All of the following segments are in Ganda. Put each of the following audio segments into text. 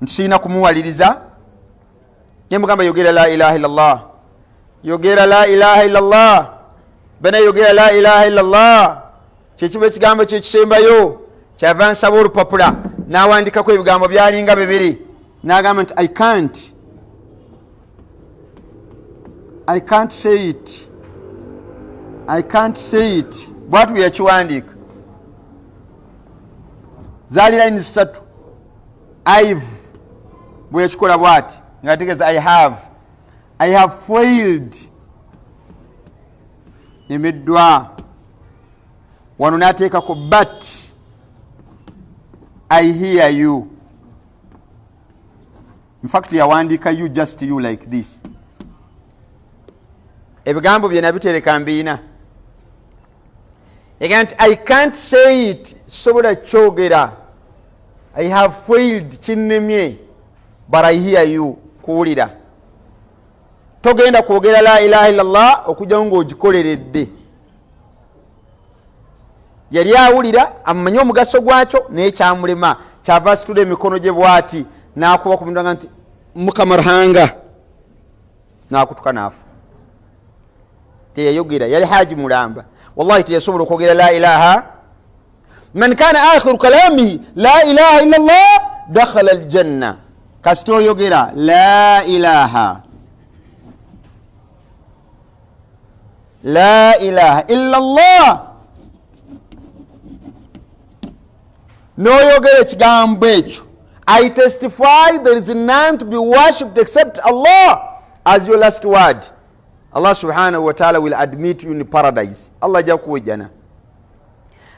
Nti sirina kumuwaliriza, nemugamba, "Yogera la ilaha illallah, yogera la ilaha illallah, bana, yogera la ilaha illallah." Kyekiba ekigambo kyekisembayo. Kyava nsaba olupapula, nawandikako ebigambo byalinga bibiri, nagamba nti, I can't say it, I can't say it." Bwatu bwe yakiwandiika, zaali line ssatu. I've, bwe yakikola bwati nga ategeeza I have failed, nemeddwa. Wano nateekako, "But I hear you." Infact yawandiika "you", just "you" like this. Ebigambo bye nabitereka mbiina. Egamba nti, "I can't say it, sobola kyogera, I have failed, kinnemye, but I hear you." Kuwulira, togenda kwogera la ilaha illallah okujjamu ngaogikoleredde. Yali awulira, amumanyi omugaso gwakyo, naye kyamulema. Kyava asitula emikono gye bwati, nakuba ku muntu nti, "Mukama Ruhanga," nakutuka naafa. Teyayogera, yali haji mulamba, wallahi teyasobola okwogera la ilaha. Man kana akhiru kalamihi la ilaha illa llah dakhala aljanna. Kasita oyogera la ilaha, la ilaha illa llah, noyogera ekigambo ekyo, "I testify there is none to be worshipped except Allah," as your last word, Allah subhanahu wataala will admit you in paradise. Allah ajja kuwa ejjana.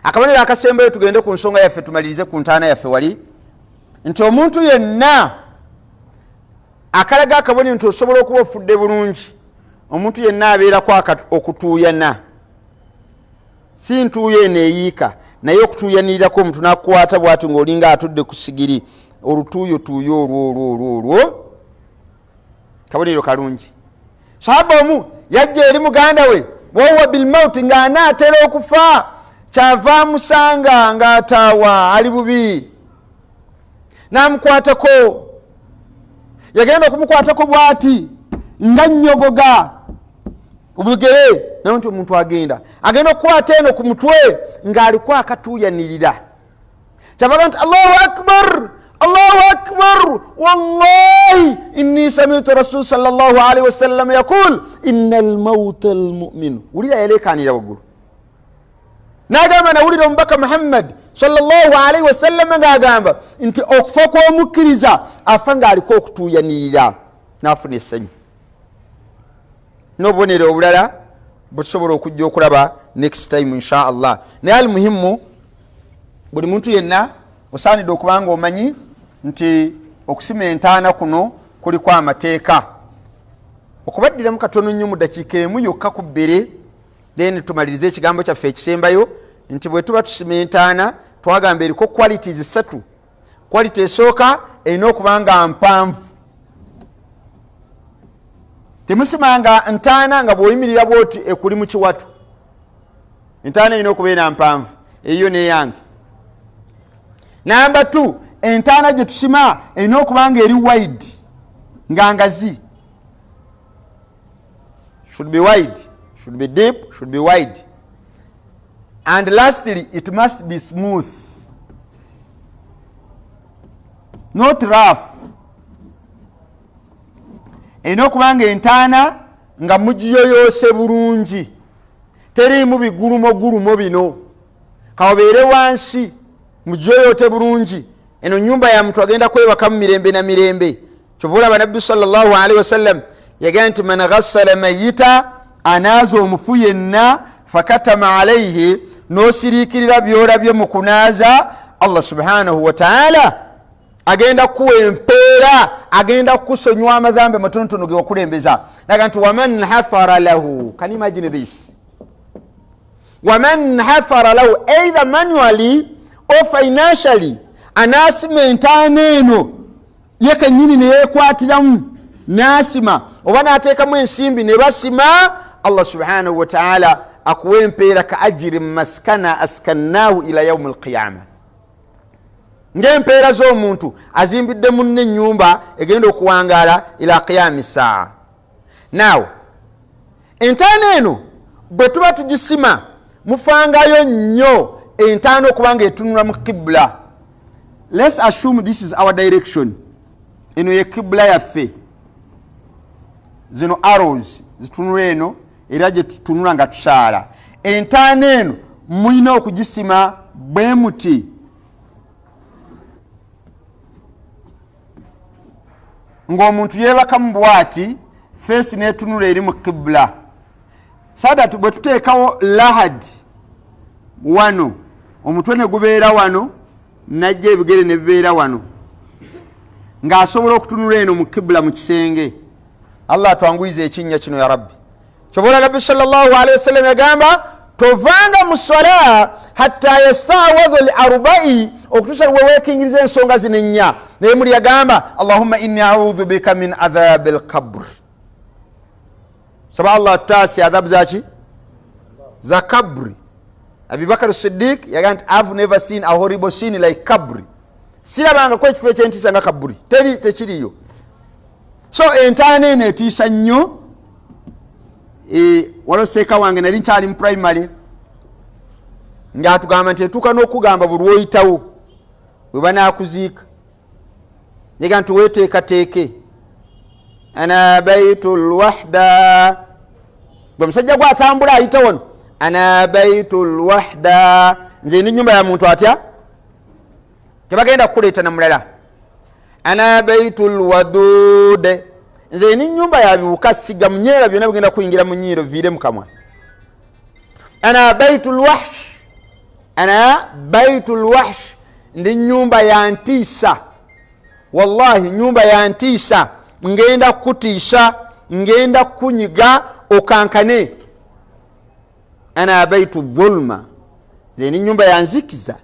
Akabonero akasembayo, tugende ku nsonga yaffe, tumalirize ku ntaana yaffe wali, nti omuntu yenna akalaga akabonero nti osobola okuba ofudde bulungi, omuntu yenna abeerako okutuuyana, si ntuuyo eno eyiika, naye okutuuyanirako omuntu nakukwata bwati ngaolinga atudde ku sigiri, olutuuyo tuuyo olwo olwo olwo olwo, kabonero kalungi. Sahaba omu yajja eri muganda we wahuwa bilmauti, ng'anaatera okufa. Kyava amusanga ng'ataawa, ali bubi, n'amukwatako. Yagenda okumukwatako bwati nga nnyogoga obugere, naye nti omuntu agenda okukwata eno ku mutwe ng'aliko akatuuyanirira. Kyavaga nti, "Allahu akbar, allahu akbar, wallahi inni samitu rasul sal llahu alaihi wasallam yaqul ina almauta almuminu." Wulira, yalekanira waggulu nagamba, "Nawulira omubaka Muhammad sallallahu alaihi wasallam ngaagamba nti okufa kw'omukkiriza, afa ng'aliko okutuuyanirira." Nafuna essanyu. N'obubonero obulala butusobola okujja okulaba next time insha Allah. Naye almuhimu, buli muntu yenna osaanidde okuba nga omanyi nti okusima entaana kuno kuliko amateeka. Okubaddiramu katono nnyo mu dakiika emu yokka ku bbiri, then tumalirize ekigambo kyaffe ekisembayo, nti bwe tuba tusima entaana, twagamba eriko qualities ssatu. Quality esooka, erina okuba nga mpanvu. Temusimanga ntaana nga bw'oyimirira bwoti ekuli mu kiwatu. Entaana erina okubeera mpanvu, eyiyo neyange. Namba t, entaana gye tusima erina okuba nga eri wide, nga ngazi. Should be wide, should be deep, should be wide. And lastly, it must be smooth, not rough. Erina okuba nga entaana nga mugiyoyoose bulungi, teriimu bigulumo gulumo bino. Kaobeere wansi, mugiyoyoote bulungi. Eno nyumba ya muntu agenda kwebaka mu mirembe na mirembe. Kyova olaba Nabbi sallallahu alaihi wasallam yagamba nti, "Man ghassala mayita," anaaza omufu yenna, "fakatama alaihi," n'osiriikirira byolabye mu kunaaza, Allah subhanahu wataala agenda kuwa empeera, agenda kukusonyiwa amadhambi amatonotono gewakulembeza. Naga nti, "Waman hafara lahu," can you imagine this? "Waman hafara lahu," either manually or financially, anaasima entaana eno ye kenyini neyekwatiramu nasima oba nateekamu ensimbi ne basima, Allah subhanahu wataala akuwa empeera ka ajiri maskana askannahu ila yaumi alqiyama. Ng'empeera z'omuntu azimbidde munne ennyumba egenda okuwangaala ila qiyami saa. Now entaana eno bwe tuba tugisima, mufangayo nnyo entaana okuba nga etunula mu kibula. Let's assume this is our direction. Eno ye kibula yaffe, zino arrows zitunula eno, era gye tutunula nga tusaala. Entaana eno mulina okugisima bwe muti ng'omuntu yeebakamu bwati, face netunula eri mu kibula, so that bwe tuteekawo lahad wano, omutwe ne gubeera wano, najja ebigere ne bibeera wano, ng'asobola okutunula eno mu kibula mu kisenge. Allah atwanguyiza ekinnya kino, ya Rabbi. Kyobola Nabbi sallallahu alehi wasallam yagamba, tovanga mu swala hatta yastawadhu l arbai, okutuusa lwe weekingiriza ensonga zino ennya. Naye muli yagamba, Allahumma inni audhu bika min adhabi lkabr. Saba Allah atutaasi adhabu zaki? Za kabri. Abibakar Sidik yagamba nti, I've never seen a horrible scene like kabri. Sirabangako ekifo ekyentiisa nga kaburi, teri, tekiriyo. So entaana eno etiisa nnyo. Waliwo seeka wange, nali nkyali mu primary, ngaatugamba nti etuuka n'okugamba buli lwoyitawo we banaakuziika, nega nti weteekateeke, ana baitu lwahda. Gwe musajja gwatambula ayita wano, ana baitu lwahda, nze ndi nyumba ya muntu atya, tebagenda kukuleeta na mulala. Ana baitu lwadude, nze ni nyumba ya biwuka, siga munyeera, byonna bigenda kuyingira mu nyiiro viire mukamwa. Ana baitu lwahsh, ana baitu lwahsh, ndi nyumba ya ntiisa, wallahi nyumba ya ntiisa, ngenda kukutiisa, ngenda kukunyiga okankane. Ana baitu dhulma, nze ni nyumba ya nzikiza.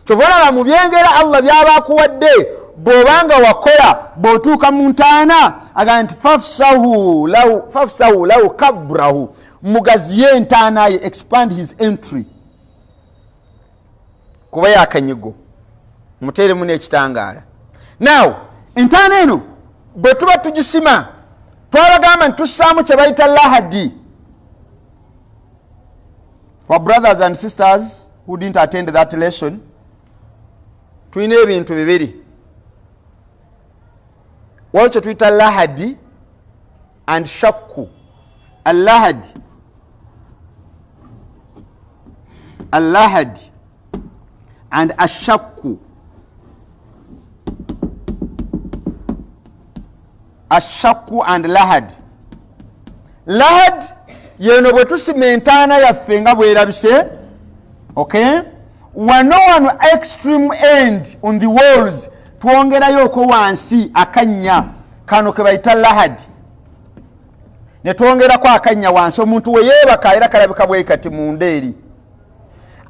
Kyova olaba mu byengera Allah byaba akuwadde, bw'obanga wakola, bw'otuuka mu ntaana agamba nti fafsahu lahu kabrahu, mugaziye entaana ye, expand his entry, kuba yakanyigo muteeremu n'ekitangaala. Now entaana eno bwe tuba tugisima, twabagamba nti tussaamu kye bayita lahadi. For brothers and sisters who didn't attend that lesson, tulina ebintu bibiri. Waliwo kye tuyita lahadi and shakku. Allahadi, allahadi and ashakku, ashakku and lahad. Lahad yeno bwe tusima entaana yaffe nga bwerabise, okay, wano wano extreme end on the walls twongerayo oko wansi akannya, kano ke bayita lahad, ne twongerako akannya wansi omuntu we yeebaka, era kalabika bwe kati munda eri.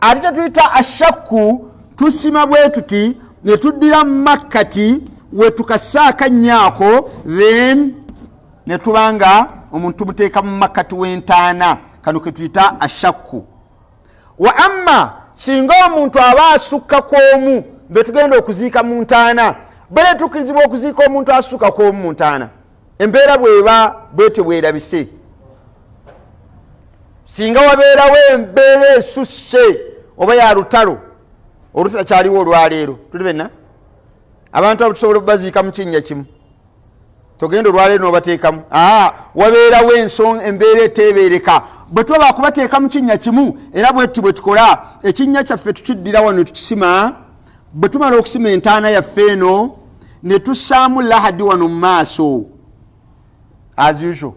Ate kyetuyita ashakku, tusima bwe tuti ne tuddira mu makkati we tukassa akannya ako, then ne tuba nga omuntu tumuteeka mu makkati w'entaana, kano ke tuyita ashakku. Wa amma singa omuntu aba asukka kw'omu be tugenda okuziika mu ntaana, bwe tukkirizibwa okuziika omuntu asukka kw'omu mu ntaana, embeera bweba bwetyo bwerabise, singa wabeerawo embeera esusse oba ya lutalo olutakyaliwo olwaleero, tuli benna abantu abo tusobola okubaziika mu kinnya kimu, togenda olwaleero nobateekamu, wabeerawo ensonga embeera etebeereka, bwe tuba bakubateeka mu kinnya kimu, era bwetuti bwe tukola ekinnya kyaffe, tukiddira wano tukisima. Bwe tumala okusima entaana yaffe eno, ne tussaamu lahadi wano mu maaso as usual.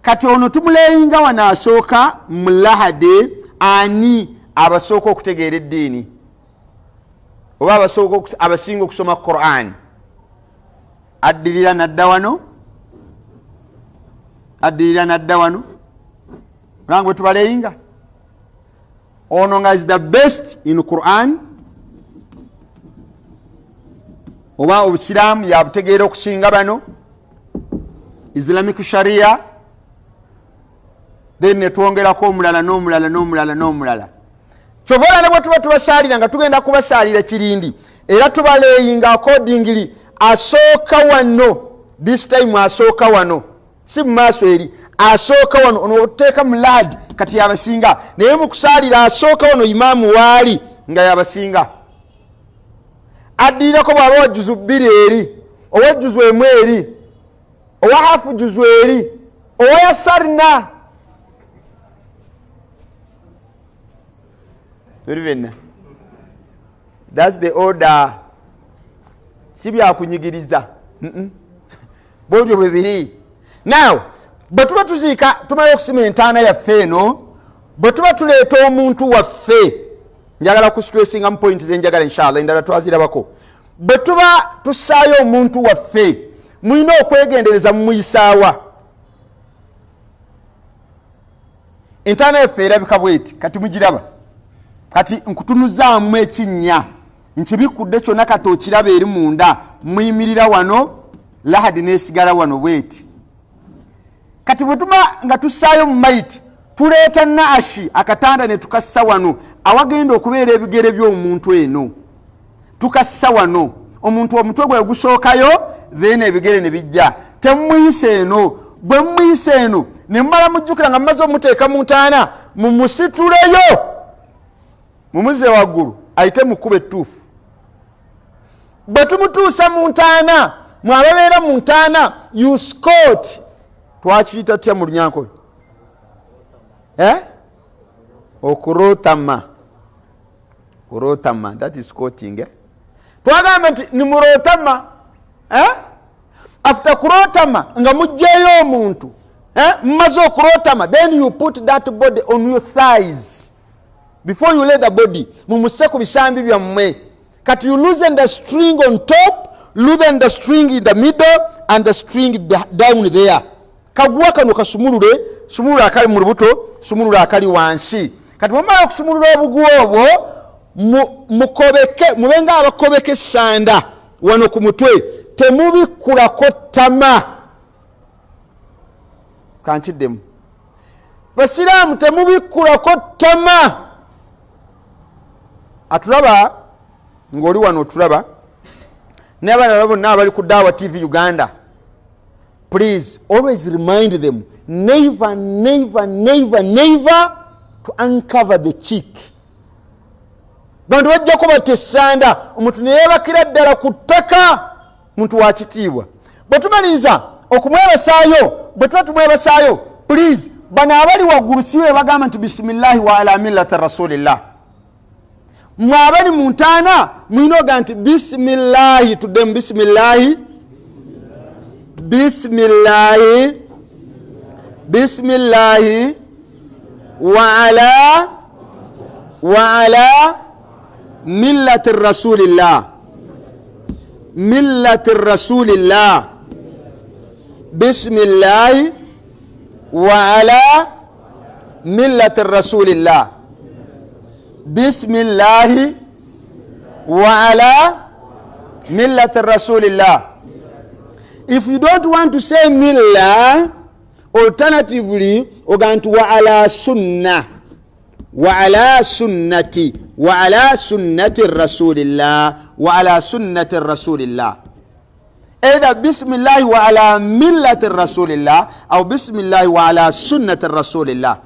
Kati ono tumuleyinga wano asooka mu lahadi, ani abasooka okutegeera eddiini oba abasinga okusoma Quran, addirira nadda wano, addirira nadda wano, olanga bwe tubaleyinga ono nga is the best in Quran oba obusiraamu yabutegeera okusinga bano, Islamic Sharia, then netwongerako omulala n'omulala n'omulala n'omulala. Kyova olaba ne bwe tuba tubasaalira nga tugenda kubasaalira kirindi, era tubaleeyinga accordingly. Asooka wano, this time asooka wano, si mu maaso eri, asooka wano. Ono otuteeka mu lahadi kati yabasinga, naye mu kusaalira asooka wano imaamu waali nga yabasinga. Addirirako bw'aba wa juzu 2 eri, owa juzu 1 eri, owa hafu juzu eri, owa yasarina. Tuli benna. That's the order. Si byakunyigiriza. Bwotyo bwe biri. Now, bwe tuba tuziika, tumala okusima entaana yaffe eno, bwe tuba tuleeta omuntu waffe, njagala ku stressinga mu point ze njagala inshallah, endala twazirabako. Bwe tuba tussaayo omuntu waffe, mulina okwegendereza mumuyisaawa. Entaana yaffe erabika bweti, kati mugiraba. Kati nkutunuzaamu ekinnya, nkibikudde kyonna, kati okiraba eri munda. Muyimirira wano, lahadi nesigala wano bweti. Kati bwe tuba nga tussaayo mu mayiti, tuleeta naashi akatanda ne tukassa wano awagenda okubeera ebigere by'omuntu eno, tukassa wano omuntu omutwe gwe gusookayo, then ebigere ne bijja. Temumuyisa eno, bwe mumuyisa eno ne mumala mujjukira nga mumaze omuteeka mu ntaana, mumusituleyo mumuzze waggulu ayite mu kkubo ettuufu. Bwe tumutuusa mu ntaana, mwe ababeera mu ntaana, you squat. Twakiyita tutya mu Lunyankole? Okurotama. Kurotama, that is squatting. Twagamba nti nimurotama. After kurotama nga mugyeyo omuntu, mumaze okurotama, then you put that body on your thighs. Before you lay the body, mumuse ku bisambi byammwe. Kati you loosen the string on top, loosen the string in the middle, and the string down there. Kaguwa kano kasumulule, sumulula akali mu lubuto, sumulula akali wansi. Kati bwemala okusumulula obuguwa obwo, mukobeke, mube nga abakobeka essanda wano ku mutwe, temubikkulako ttama. Kankiddemu, basiraamu, temubikkulako ttama. Atulaba ng'oli wano otulaba, n'abalala bonna abali ku Dawa TV Uganda, please always remind them, never, never, never, never to uncover the cheek. Bantu bajja kubatta essanda, omuntu neyebakira ddala ku ttaka, muntu wa kitiibwa. Bwe tumaliriza okumwebasaayo, bwe tuba tumwebasaayo, please bano abali waggulu si be bagamba nti bisimillahi wa ala millati rasulillah. Mwe abali mu ntaana mulina oga nti bisimillahi, tuddemu bisimillahi, bisimillahi, bisimillahi wa ala, wa ala millati rasulillah, millati rasulillah, bisimillahi wa ala millati rasulillah, bisimillahi wa ala millati rasulillah. If you don't want to say millah, alternatively oga nti wa ala sunna, wa ala sunnati, wa ala sunnati rasulillah, wa ala sunnati rasulillah. Either bismillahi wa ala millati rasulillah au bismillahi wa ala sunnati rasulillah.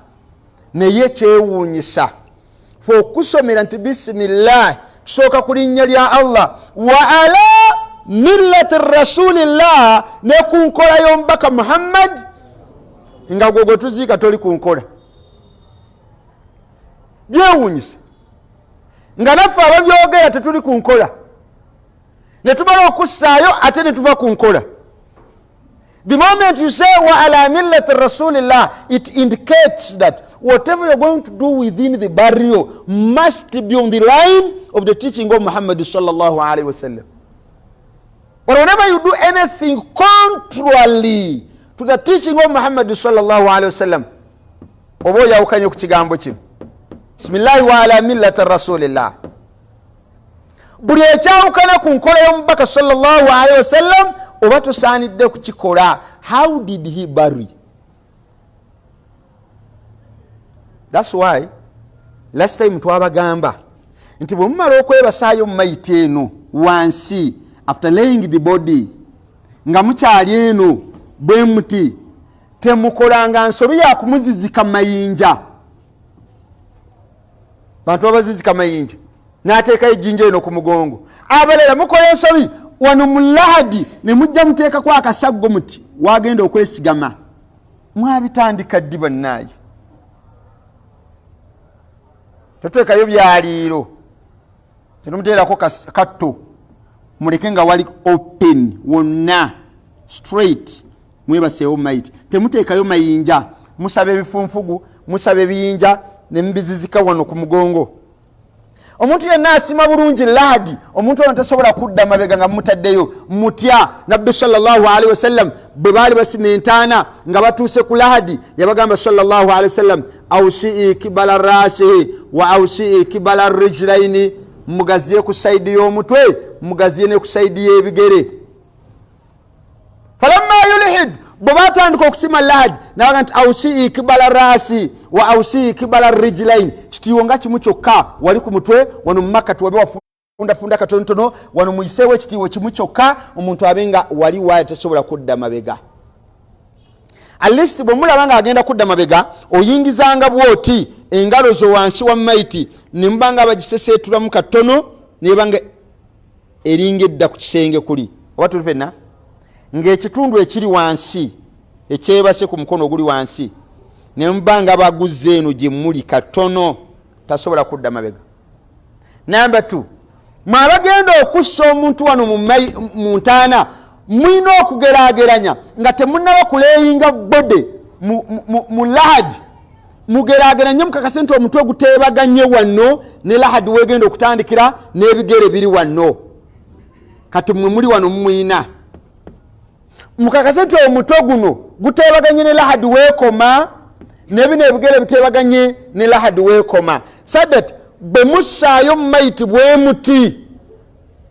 Naye kyewuunyisa fe okusomera nti bismillah tusooka ku linnya lya Allah, wa ala millati rasulillah, ne ku nkola y'omubaka Muhammad, nga gwe gwe tuziika toli ku nkola. Byewuunyisa nga naffe ababyogera tetuli ku nkola, ne tumala okussaayo ate ne tuva ku nkola. The moment you say wa ala millati rasulillah, it indicates that whatever you're going to do within the burial must be on the line of the teaching of Muhammad sallallahu alayhi wa sallam. But whenever you do anything contrary to the teaching of Muhammad sallallahu alayhi wa sallam, oba oyawukanye ku kigambo kino. Bismillahi wa ala millati rasulillah. Buli ekyawukana ku nkola y'omubaka sallallahu alayhi wa sallam oba tusaanidde kukikola. How did he bury? That's why Last time twabagamba nti bwe mumala okwebasaayo mu mayiti eno wansi, after laying the body, nga mukyali eno bwe muti, temukolanga nsobi yakumuzizika mayinja. Bantu babazizika mayinja, n'ateekayo ejjinja eno ku mugongo. Abalala mukola ensobi wano mu lahadi ne mujja muteekako akasaggo muti wagenda okwesigama. Mwabitandika ddi bannaaye? Toteekayo byaliiro, tetumuteerako katto, muleke nga wali open wonna straight, mwebaseewo mayiti. Temuteekayo mayinja, musaba ebifunfugu, musaba ebiyinja ne mubizizika wano ku mugongo. Omuntu yenna asima bulungi lahadi, omuntu ono tasobola kudda mabega nga mumutaddeyo. Mutya Nabbi sallallahu alaihi wasallam bwe baali basima entaana nga batuuse ku lahadi, yabagamba sallallahu alaihi wasallam, ausii kibala rasihi wa ausii kibala rijlaini, mugaziye ku saidi y'omutwe, mugaziye ne ku saidi y'ebigere. Falamma yulhid, bwe batandika okusima lahadi, nabaga nti ausii kibala rasi wa ausii kibala rijlain, kitiiwo nga kimu kyokka wali ku mutwe. Wano mumaka tuwabe wafundafunda katonotono, wano muyiseewo ekitiiwo kimu kyokka, omuntu abe nga wali waali tasobola kudda mabega. At least bwe mulaba nga agenda kudda mabega, oyingizanga bwoti engalo zo wansi wa maiti, nemuba nga bagiseseetulamu katono, nebanga eringa edda ku kisenge kuli oba tuli fenna, ng'ekitundu ekiri wansi ekyebase ku mukono oguli wansi, nemuba nga baguze eno gye muli katono, tasobola kudda mabega. Namba 2, mwe abagenda okussa omuntu wano mu ntaana, mulina okugeraageranya nga temunnaba kuleyinga bode mu lahadi. Mugeraageranye mukakase nti omutwe guteebaganye wano ne lahadi wegenda okutandikira n'ebigere biri wano. Kati mwe muli wano mumwina mukakase nti omutwe guno guteebaganye ne lahadi weekoma, nebino ebigere biteebaganye ne lahadi weekoma, sadat bwe mussaayo mayiti bwe muti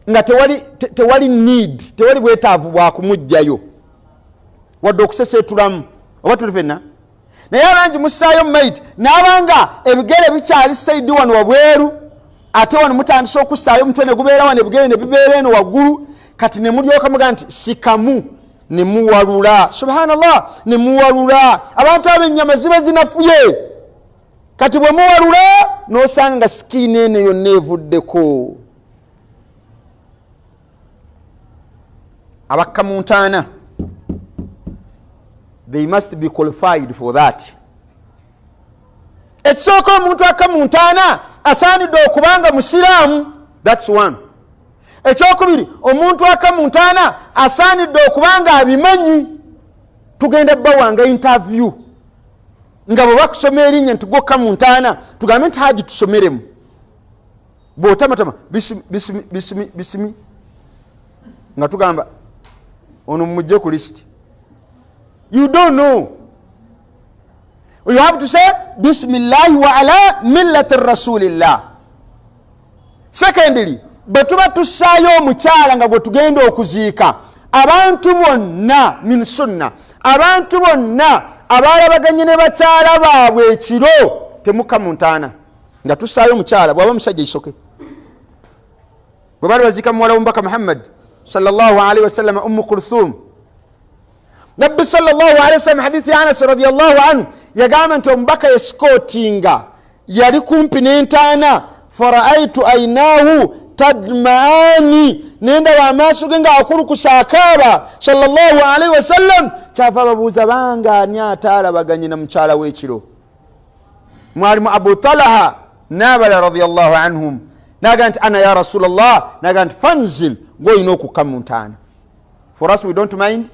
nga tewali need, tewali bwetaavu bwa kumugjayo wadde okuseseetulamu oba tuli fenna. Naye abangi mussaayo mayiti naabanga ebigere bikyali saidi wano wabweru, ate wano mutandise okussaayo omutwe ne gubeera wano, ebigere ne bibeera eno waggulu. Kati ne mulyoka mugaa nti sikamu, ne muwalula. Subhanallah, ne muwalula. Abantu abo ennyama ziba zinafuye. Kati bwe muwalula n'osanga nga sikiini eno yonna evuddeko. Abakka mu ntaana, they must be qualified for that. Ekisooka, omuntu akka mu ntaana asaanidde okubanga musiraamu, thats one. Ekyokubiri, omuntu akka mu ntaana asaanidde okubanga abimanyi. Tugenda bawanga interview nga bwe bakusoma erinnya nti gwokka mu ntaana, tugambe nti haji tusomeremu, bw'otamatama bisimi bisimi bisimi bisimi, nga tugamba ono mumugje ku list. You don't know, you have to say bismillahi wa ala millati rasulillah. Secondly, bwe tuba tussaayo omukyala nga gwe tugenda okuziika, abantu bonna min sunna, abantu bonna abalabaganye ne bakyala baabwe ekiro, temukka mu ntaana nga tussaayo omukyala. Bwaba omusajja isoke, bwe baali baziika muwala womubaka Muhammad sallallahu alaihi wasallam, Ummu Kulthum, Nabbi sallallahu alaihi wasallam, hadithi ya Anas radiallahu anhu, yagamba nti omubaka yesikotinga yali kumpi n'entaana, faraaitu ainahu tadmaani, nendaba amaaso ge nga akulukusa akaaba sallallahu alaihi wasallam. Kyava babuuza, bange ani ataalabaganye na mukyala w'ekiro? Mwalimu Abu Talaha n'abala radiallahu anhum. Naga nti ana ya Rasulallah. Naga nti fanzil, gweolina okukka mu ntaana. For us, we don't mind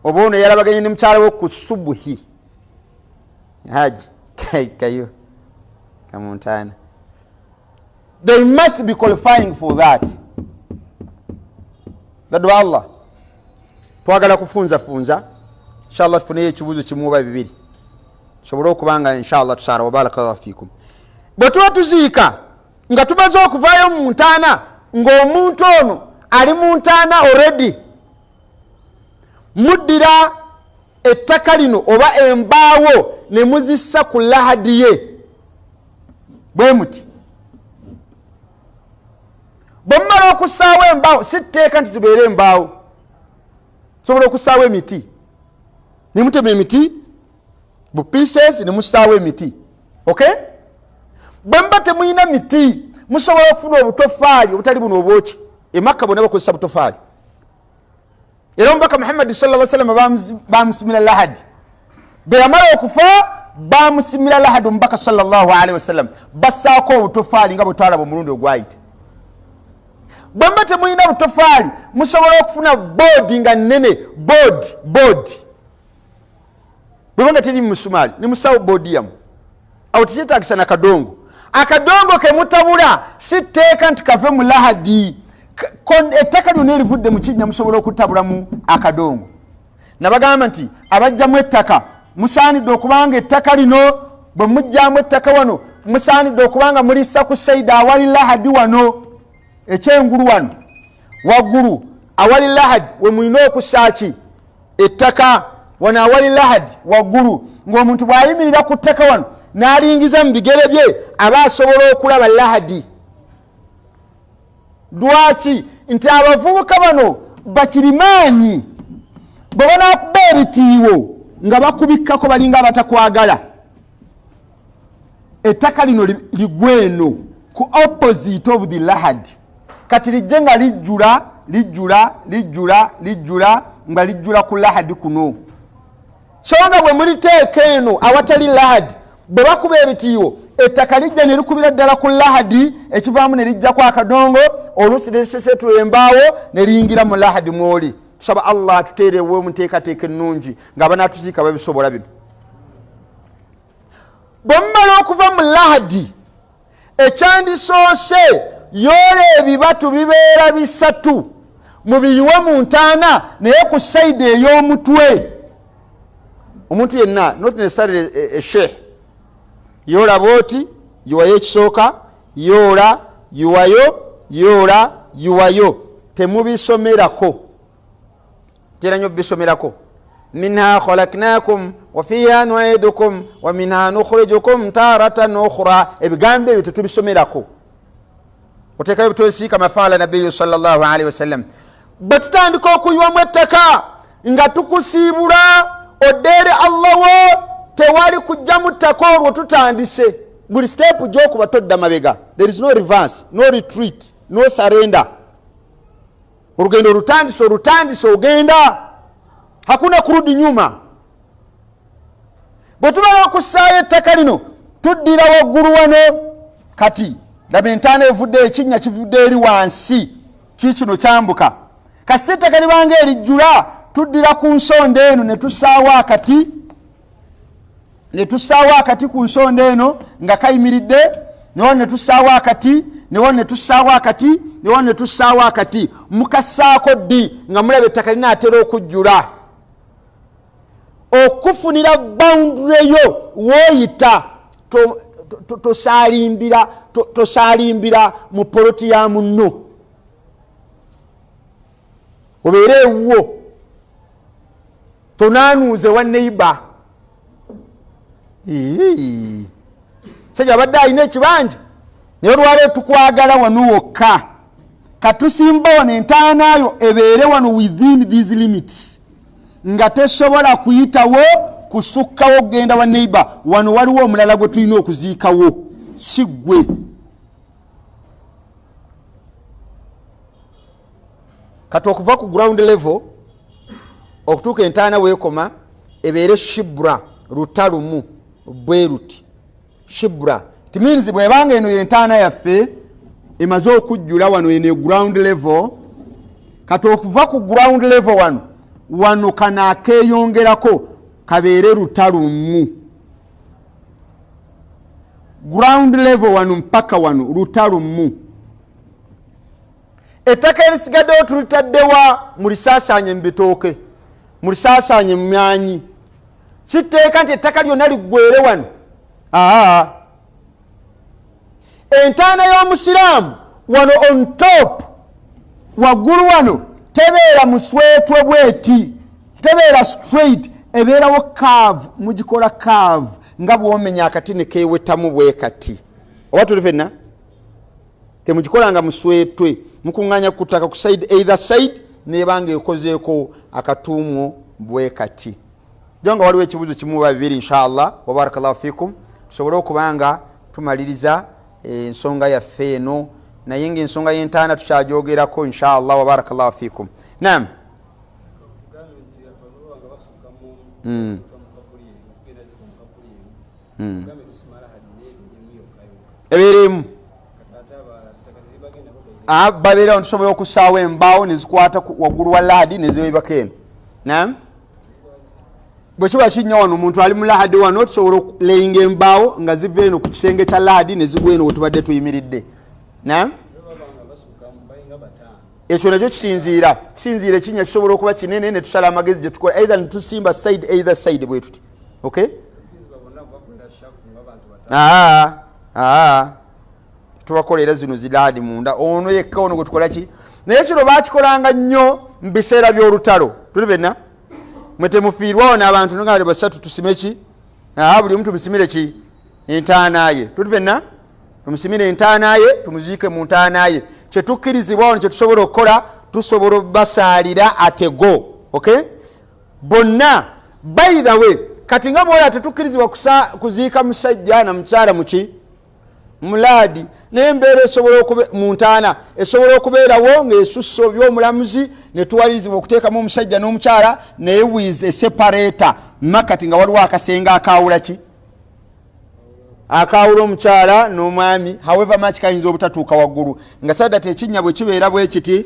oba ono yalabaganye ne mukyala we ku subuhi. Haji kayo kamuntaana, they must be qualifying for that. Baddu ba Allah, twagala kufunzafunza. Inshallah tufuneyo ekibuuzo kimu oba bibiri, tusobole okuba nga inshallah tusaara. Wabarakallahu fikum. Bwe tuba tuziika nga tumaze okuvaayo mu ntaana, ng'omuntu ono ali mu ntaana already, muddira ettaka lino oba embaawo ne muzissa ku lahadi ye. Bwe muti bwe mumala okussaawo embaawo, si tteeka nti zibeere embaawo, sobola okussaawo emiti, nemutema emiti bu pieces nemussaawo emiti. Okay, bwe muba temulina miti, musobola okufuna obutofaali obutali buno obwoki. Emakka bonna bakozesa butofaali, era omubaka Muhammadi salla salama bamusimira lahadi. Bwe yamala okufa bamusimira lahadi omubaka salllahalihi wasallam, bassaako obutofaali nga bwetwalaba omulundi ogwayita. Bwe muba temulina butofaali, musobola okufuna boodi nga nnene, boodi bweba nga teri musumaali, nemusawo boodi yamu. Awo tekyetagisa nakadongo. Akadongo kemutabula si tteeka nti kave mu lahadi. Ettaka lyonna erivudde mu kinnya musobola okutabulamu akadongo. Nabagamba nti abajjamu ettaka musaanidde okubanga ettaka lino, bwe mujjamu ettaka wano, musaanidde okubanga mulissa ku saida awali lahadi wano ekyengulu, wano waggulu awali lahadi we mulina okusaaki ettaka. Wano awali lahadi waggulu, ng'omuntu bw'ayimirira ku ttaka wano n'alingiza mu bigere bye, aba asobola okulaba lahadi. Lwaki? Nti abavubuka bano bakirimaanyi bwe banakuba ebitiiwo nga bakubikkako, balinga abatakwagala. Ettaka lino ligweno ku opposite of the lahad. Kati lijje nga lijjula, lijjula, lijjula, lijjula, nga lijjula ku lahadi kuno. So nga bwe muliteeka eno awatali lahadi, bwe bakuba ebitiiwo, ettaka lijja ne likubira ddala ku lahadi, ekivaamu ne lijjako akadongo, oluusi ne lisesetula embaawo ne liyingira mu lahadi mwoli. Tusaba Allah atuteerewo mu nteekateeka ennungi nga abanaatuziika babisobola bino. Bwe mumala okuva mu lahadi, ekyandisoose, yoola ebibatu bibeera bisatu, mubiyiwe mu ntaana, naye ku saidi ey'omutwe. Omuntu yenna, not necessarily esheikh, yoolaba oti yiwayo ekisooka, yoola, yiwayo, yoola, yiwayo. Temubisomerako, tera nyo bisomerako. Minha khalaknakum wa fiha nuidukum wa minha nukhrijukum taratan ukhra. Ebigambo ebyo tetubisomerako, oteekayo bitwesiika mafaala nabiyu salllahalihi wasallam. Bwe tutandika okuyiwamu ettaka nga tukusiibula oddeere Allah wo, tewali kujjamu ttaka. Olwo tutandise buli step gyokuba todda mabega. There is no reverse, no retreat, no surrender. Olugendo olutandise, olutandise, ogenda, hakuna kurudi nyuma. Bwe tumala okussaayo ettaka lino, tuddira waggulu wano. Kati laba entaana evudde, ekinnya kivudde eri wansi, kiikino kyambuka. Kasita ettaka libanga erijjula, tuddira ku nsonda eno ne tussaawo akati, ne tussaawo akati ku nsonda eno nga kayimiridde, newano ne tussaawo akati, newano ne tussaawo akati, newano ne tussaawo akati. Mukassaako ddi? Nga mulaba ettaka linaatera okujjula. Okufunira boundary yo wooyita, tosaalimbira mu poloti ya munno, obeere ewuwo, tonanuuze wa neiba. Sajja abadde alina ekibanja, naye olwaleero tukwagala wano wokka. Katusimba wano entaanayo, ebeere wano within these limits, nga tesobola kuyitawo kusukkawo okugenda wa neiba. Wano waliwo omulala gwe tulina okuziikawo, si ggwe. Kati okuva ku ground level okutuuka entaana weekoma, ebeere shibra, luta lumu bwe luti, shibra. It means bwebanga eno yentaana yaffe emaze okujjula wano, eno ground level. Kati okuva ku ground level wano, wano kano akeeyongerako kabeere luta lumu. Ground level wano mpaka wano luta lumu. Ettaka erisigaddewo tulitaddewa? Mulisaasaanye mu bitooke, mulisaasaanye mu myanyi. Sitteeka nti ettaka lyonna liggwere wano. Aa, entaana y'omusiraamu wano on top waggulu wano tebeera muswetwe bweti, tebeera straight, ebeerawo curve. Mugikola curve nga bwomenya akati ne keewetamu bwe kati. Oba tuli fenna? Temugikolanga muswetwe, mukuŋŋanya ku ttaka ku side, either side, nebanga ekozeeko akatuumu bwe kati. Jo nga waliwo ekibuuzo kimu oba bibiri, inshallah, wabarakallahu fikum, tusobole okuba nga tumaliriza ensonga yaffe eno. Naye nga ensonga y'entaana tukyajogerako, inshallah, wabarakallahu fikum. Nam. Tugambye nti abantu baba nga basukka mu mu kakuli emu, tugenda zika mu kakuli emu. Tugambye tusima lahadi n'ebiri emu yokka yokka. Ebeera emu. Kati ate abalala ettaka teribagendako. Ah, babeerawo, tusobola okussaawo embaawo nezikwata waggulu wa lahadi nezewebaka eno. Nam, bwe kiba kinnya wano, omuntu ali mu lahadi wano, tusobola okuleyinga embaawo nga ziva eno ku kisenge kya lahadi nezigwa eno wetubadde tuyimiridde. Nam. Baba nga basukka mu balinga 5. Ekyo nakyo kisinziira, ekinnya kisobola okuba kinene, netusala amagezi gyetukola, either netusimba side, either side bwe tuti, okay? Kiziba bonna kubakolera shaku nga bantu 5. Aa, tubakolera zino ziladi munda, ono yekka ono gwe tukola ki. Naye kino bakikolanga nnyo mu biseera by'olutalo. Tuli benna, mwe temufiirwawo n'abantu nga basatu, tusime ki? Aa, buli omu tumusimire ki? Entaana ye. Tuli benna, tumusimire entaana ye, tumuziike mu ntaana ye. Kyetukkirizibwa wano, kyetusobola okukola, tusobola obasaalira atego, okay, bonna. By the way, kati nga bwola tetukkirizibwa kuziika musajja na mukyala muki mulaadi, naye embeera esobola mu ntaana esobola okubeerawo ng'esussa obyomulamuzi, netuwalirizibwa okuteekamu omusajja n'omukyala, naye with a separator makati, nga waliwo akasenge akawula ki, akawula omukyala n'omwami, however much kayinza obutatuuka waggulu, nga saddat ekinnya bwe kibeera bwe kiti,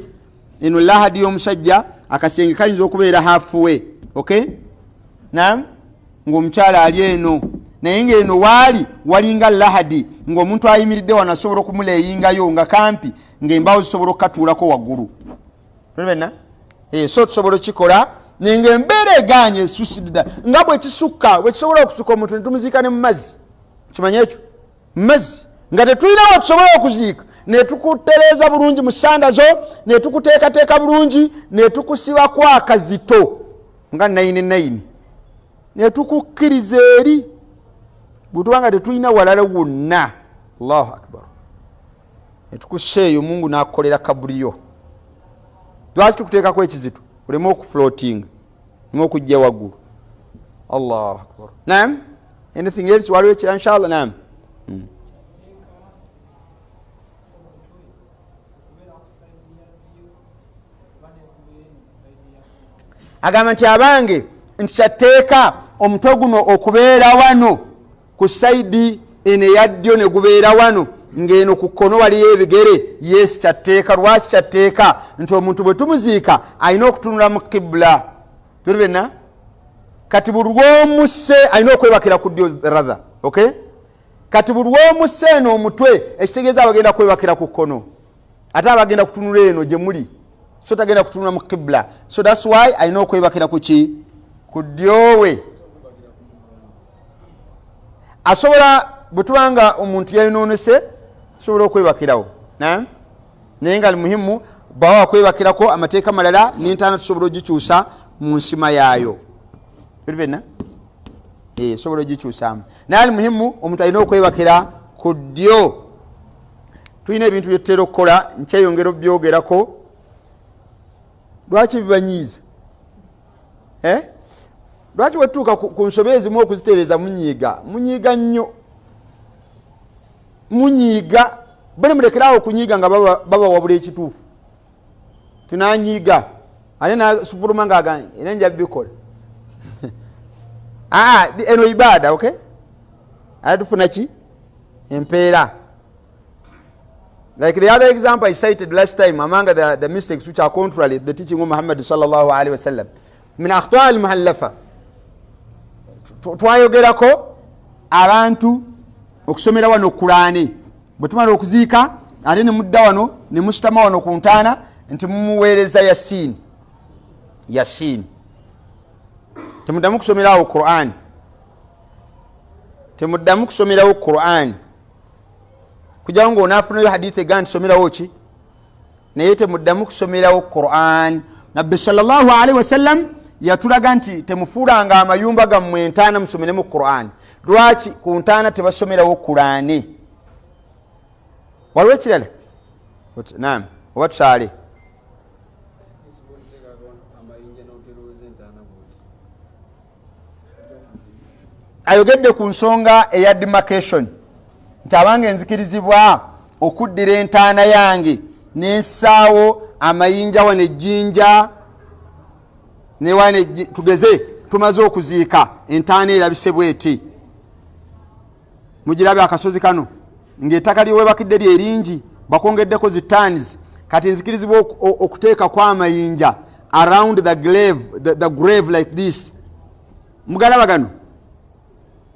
eno lahadi y'omusajja, akasenge kayinza okubeera halfway, okay? Nam, ng'omukyala ali eno, naye ng'eno waali walinga lahadi, ng'omuntu ayimiridde wano asobola okumuleyingayo nga kampi, ng'embaawo zisobola okukatuulako waggulu. Tuli? So tusobola okukikola, naye ng'embeera eganye esusidda, nga bwe kisukka, bwe kisobola okusukka, omuntu ne tumuziika ne mu mazzi. Kimanye ekyo, mu mazzi nga tetulina we tusobola okuziika, netukutereeza bulungi mu sanda zo, netukuteekateeka bulungi, netukusibako akazito nga 99, netukukkiriza eri bwetuba nga tetulina walala wonna. Allahu akbar. Netukussa eyo, Mungu nakukolera kabuliyo. Lwaki tukuteekako ekizito? Oleme okufloating, oleme okujja waggulu. Allahu akbar. Nam, anything else? Waliwo ekira, inshallah? Nam. Teeka omutwe okubeera ku side ya ddyo oba nekubeera eno ku side ya kkono? Agamba nti abange, nti kyatteeka omutwe guno okubeera wano ku side eno eya ddyo, ne gubeera wano, ng'eno ku kkono waliyo ebigere. Yes, kyatteeka. Lwaki kyatteeka? Nti omuntu bwe tumuziika alina okutunula mu kibula. Tuli benna? Kati buli lwomuse alina okwebakira ku ddyo rather, okay? Kati buli lwomuse eno omutwe, ekitegeeza abagenda kwebakira ku kkono, ate abagenda kutunula eno gye muli, so tagenda kutunula mu kibula. So that's why alina okwebakira ku ki? Ku ddyowe. Asobola, bwe tubanga omuntu yayinoonese, tusobola okwebakirawo naye nga muhimu bawa wakwebakirako amateeka malala, n'entaana tusobola ogikyusa mu nsima yaayo. Tuli? Sobola ogikyusaamu, naye ali muhimu omuntu alina okwebakira ku ddyo. Tulina ebintu byetutera okukola, nkyeyongera obyogerako. Lwaki bibanyiiza? Eh? Lwaki wetutuuka ku nsobi ezimu okuzitereeza munyiiga? Munyiiga nnyo, munyiiga. Bone mulekerawo okunyiiga nga babawabula ekituufu. Tunanyiiga ate nasupuluma ngaaga era nja bikola. Aa, eno ibaada, okay? Ate tufuna ki? Empeera. Like the other example I cited last time, among the mistakes which are contrary to the teaching of Muhammad sallallahu alaihi wasallam, min akhta al muhallafa, twayogerako abantu okusomera wano Kulaani bwe tumala okuziika, ate ne mudda wano ne musitama wano ku ntaana nti mumuweereza Yasiini. Yasiini, temuddamu kusomerawo Qur'ani, temuddamu kusomerawo Qur'ani, kujawo nga onaafunayo hadithi ega nti somerawo ki, naye temuddamu kusomerawo Quran. Nabbi sallallahu alaihi wasallam yatulaga nti temufuulanga amayumba gammwe entaana musomeremu Quran. Lwaki ku ntaana tebasomerawo Qurani? Waliwo ekirala? Naam, oba tusaale. Ayogedde ku nsonga eya demarcation nti abange nzikirizibwa okuddira entaana yange nensaawo amayinja wano ejjinja newana, tugeze tumaze okuziika entaana erabise bweti, mugirabe akasozi kano ng'ettaka lyewebakidde lyeringi, bakwongeddeko zi tons. Kati nzikirizibwa okuteekako amayinja around the grave, the grave like this. Mugalaba gano,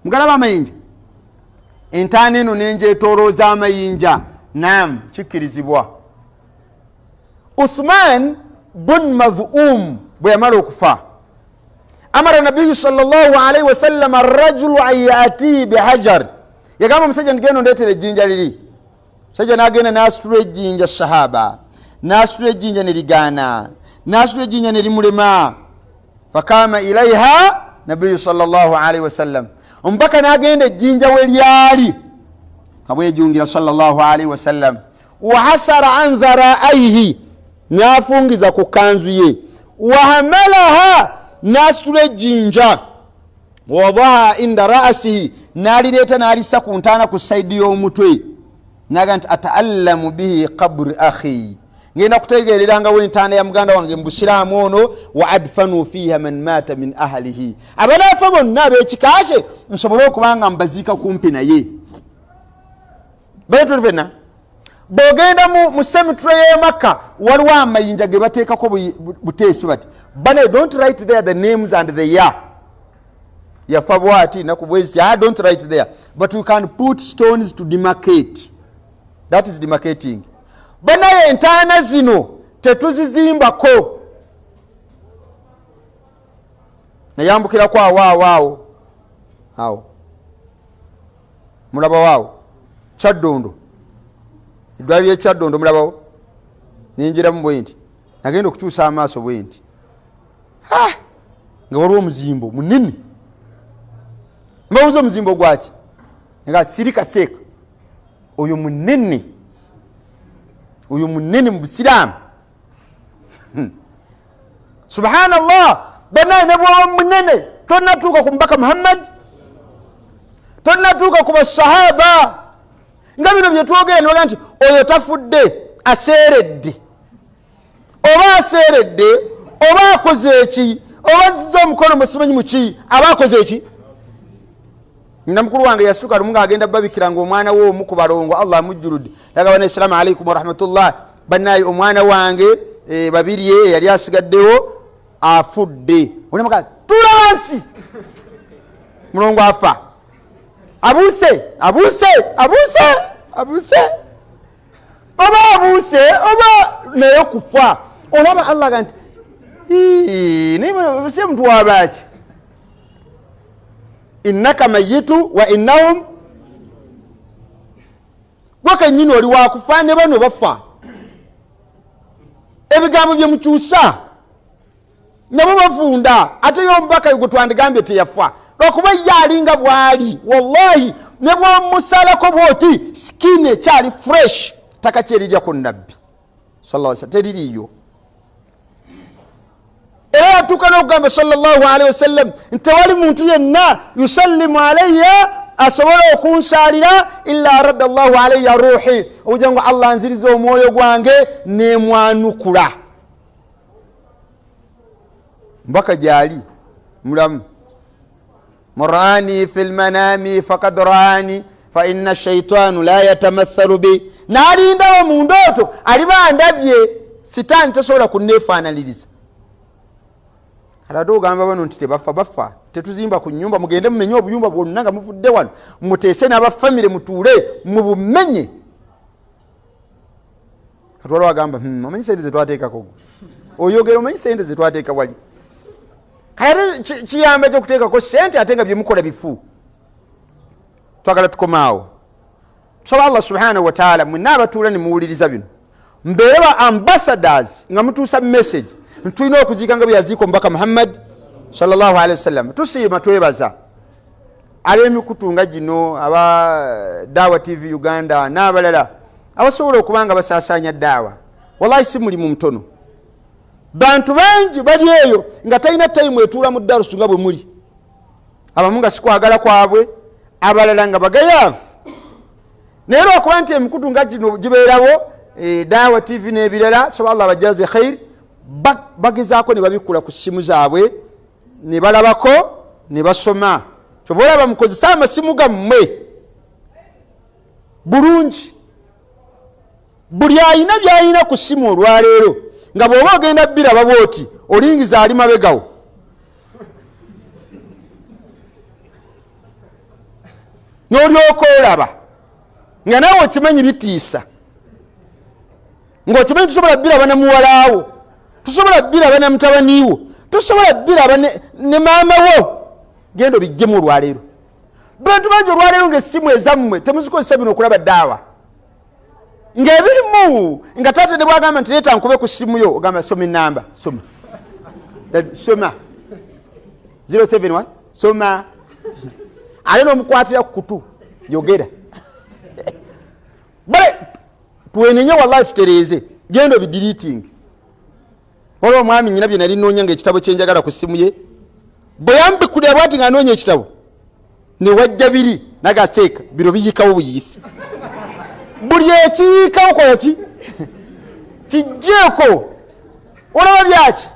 mugalaba amayinja, entaana eno nenjetolooza amayinja. Nam, kikkirizibwa. Uthman bun Mazum bwe yamala okufa, amara nabiyu sallallahu alaihi wasallam arrajulu an yatihi bihajar, yagamba omusajja nti genda ondeetera ejjinja liri. Musajja nagenda nasitula ejjinja, sahaba nasitula ejjinja nerigaana, nasitula ejjinja nerimulema. Fakama ilaiha nabiyu sallallahu alaihi wasallam, omubaka nagenda ejjinja we lyali kabwejungira sallallahu alaihi wasallam. Wahasara an dharaaihi, nafungiza ku kanzu ye. Wahamalaha, nasitula ejjinja. Wadaha inda rasihi, nalireeta nalisa ku ntaana ku saidi y'omutwe, naga nti ataallamu bihi qabri akhi, ngenda kutegererangawo entaana ya muganda wange mu busiraamu ono. Wa adfanu fiha man mata min ahlihi, abanaafa bonna ab'ekika kye nsobole okuba nga mbaziika kumpi naye. Bale tuli fenna bw'ogenda mu cemetery y'e Makka, waliwo amayinja ge bateekako buteesi bati bane, don't write there the names and the year yafa bwati naku bwezi. Ah, don't write there, but we can put stones to demarcate. That is demarcating. Banaye entaana zino tetuzizimbako. Nayambukirako awo awo awo awo, mulabawo awo Kyaddondo, eddwaliro ly'ekyaddondo mulabawo. Ninjiramu bwe nti, nagenda okukyusa amaaso bwe nti nga waliwo omuzimbo munene. Mbabuuza omuzimbo gwaki, nga sirika seeka oyo munene, oyo munene mu busiraamu. Subhanallah, banaye ne bwoba munene tonatuuka ku mubaka Muhammad, tonatuuka ku basahaba. Nga bino byetwogera nibaga nti oyo tafudde, aseeredde, oba aseeredde, oba akoze eki, oba azizza omukono musimanyi muki, aba akoze eki. Nina mukulu wange yasuka lumu ngaagenda babikira nga omwana we omu ku balongo, Allah amujjuludde, nagamba na assalamu alaikum warahmatullah, bannaye omwana wange babirye yali asigaddewo afudde. Onamuga tula wansi, mulongo afa, abuuse abuuse abuuse abuuse, oba abuuse oba naye kufa. Olaba Allah ga nti naye si muntu wabaki, innaka mayitu wa innahum, gwe kenyini oli wakufa ne bano bafa. Ebigambo bye mukyusa nabo bafunda. Ate yo omubaka gwe twandigambye teyafa lwakuba ye alinga bwali, wallahi ne bwomusalako bwoti skin ekyali fresh. Ttaka kyerirya ku nabbi sallallahu alaihi wasallam teririiyo. Era yatuuka n'okugamba sallallahu alaihi wasallam nti tewali muntu yenna yusallimu alayya asobola okunsaalira illa radda llahu alayya ruhi, okugira ngu Allah nziriza omwoyo gwange nemwanukula. Mbaka gyali mulamu, murani fi lmanami fakad raani fa inna shaitanu la yatamathalu bi, nalindawo mu ndooto aliba andabye, sitaani tasobola kuneefaananiriza. Kati ate ogamba bano nti tebafa, bafa. Tetuzimba ku nyumba, mugende mumenye obuyumba bwonna nga muvudde wano, muteese n'abafamire mutuule mubumenye. Kati waliwo agamba omanyi sente zetwateekako, oyogera omanyi sente zetwateeka wali. Kati ate kiyamba ki okuteekako sente ate nga byemukola bifu? Twagala tukomaawo. Tusaba Allah subhanahu wataala mwenna abatuula ne muwuliriza bino mbeere ba ambassadors nga mutuusa message nti tulina okuziika nga bwe yaziika omubaka Muhammad sallallahu alaihi wasallam. Tusiima, twebaza ab'emikutu nga gino aba Dawa TV Uganda n'abalala. Abasobola okuba nga basaasaanya ddaawa, wallahi si mulimu mutono. Bantu bangi bali eyo nga talina tayimu etuula mu ddarusu nga bwe muli, abamu nga sikwagala kwabwe, abalala nga bagayaavu. Naye lwakuba nti emikutu nga gino gibeerawo, Daawa TV n'ebirala, soba Allah abajaze khair, bagezaako ne babikkula ku ssimu zaabwe ne balabako ne basoma. Kyova olaba mukozese amasimu gammwe bulungi. Buli alina by'alina ku ssimu olwaleero, nga bw'oba ogenda biraba bw'oti olingiza ali mabegawo. N'olyoka olaba nga naawe okimanyi bitiisa, ng'okimanyi tusobola biraba na muwalaawo, tusobola biraba na mutabaniwo, tusobola biraba ne maama wo. Genda obiggyemu olwaleero. Bantu bangi olwaleero ng'essimu ezammwe temuzikozesa bino okulaba ddaawa, ng'ebirimu nga taata ne bwagamba nti leeta nkube ku ssimu yo, ogamba soma ennamba, soma soma 071 soma, ate n'omukwatira ku kutu yogera. Bale twenenye wallahi, tutereeze, genda obidiriitingi. Waliwo omwami nyina bye nali nnoonya ng'ekitabo kye njagala ku ssimu ye, bwe yambikulira bwati ng'anoonya ekitabo ne wajja biri nagaseeka biro biyiikawo buyiisi. Buli ekiyiikawo kola ki kijjeeko, olaba byaki.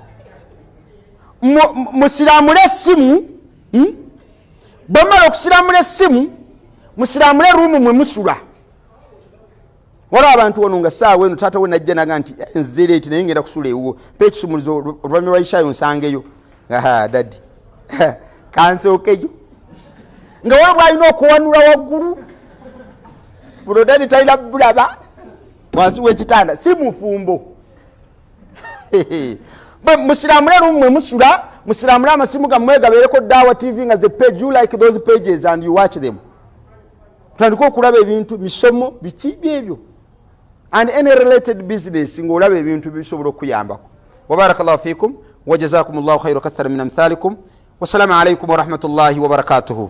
Musiramule essimu, bwe mumala okusiramula essimu musiramule ruumu mwe musula. Waliwo abantu wano nga ssaawa eno taata we najja naga nti nzireeti naye ngenda kusula ewuwo, mpa ekisumuluzo oluvannyuma lwa Ishayo nsangeyo. Aha, daddy kansookeyo. Nga waliwo bw'alina okuwanula waggulu, buno daddy talina bulaba wansi w'ekitanda, si mufumbo. Bwe musiramule ruumu mwe musula, musiramule amasimu gammwe gabeereko Daawa TV nga ze page, you like those pages and you watch them. Tutandike okulaba ebintu, misomo, biki byebyo, and any related business, ng'olaba ebintu bisobola okuyambako. Wabarakallahu fikum wa jazakumullahu khairu kathara min amthalikum. Wassalamu alaikum warahmatullahi wabarakatuhu.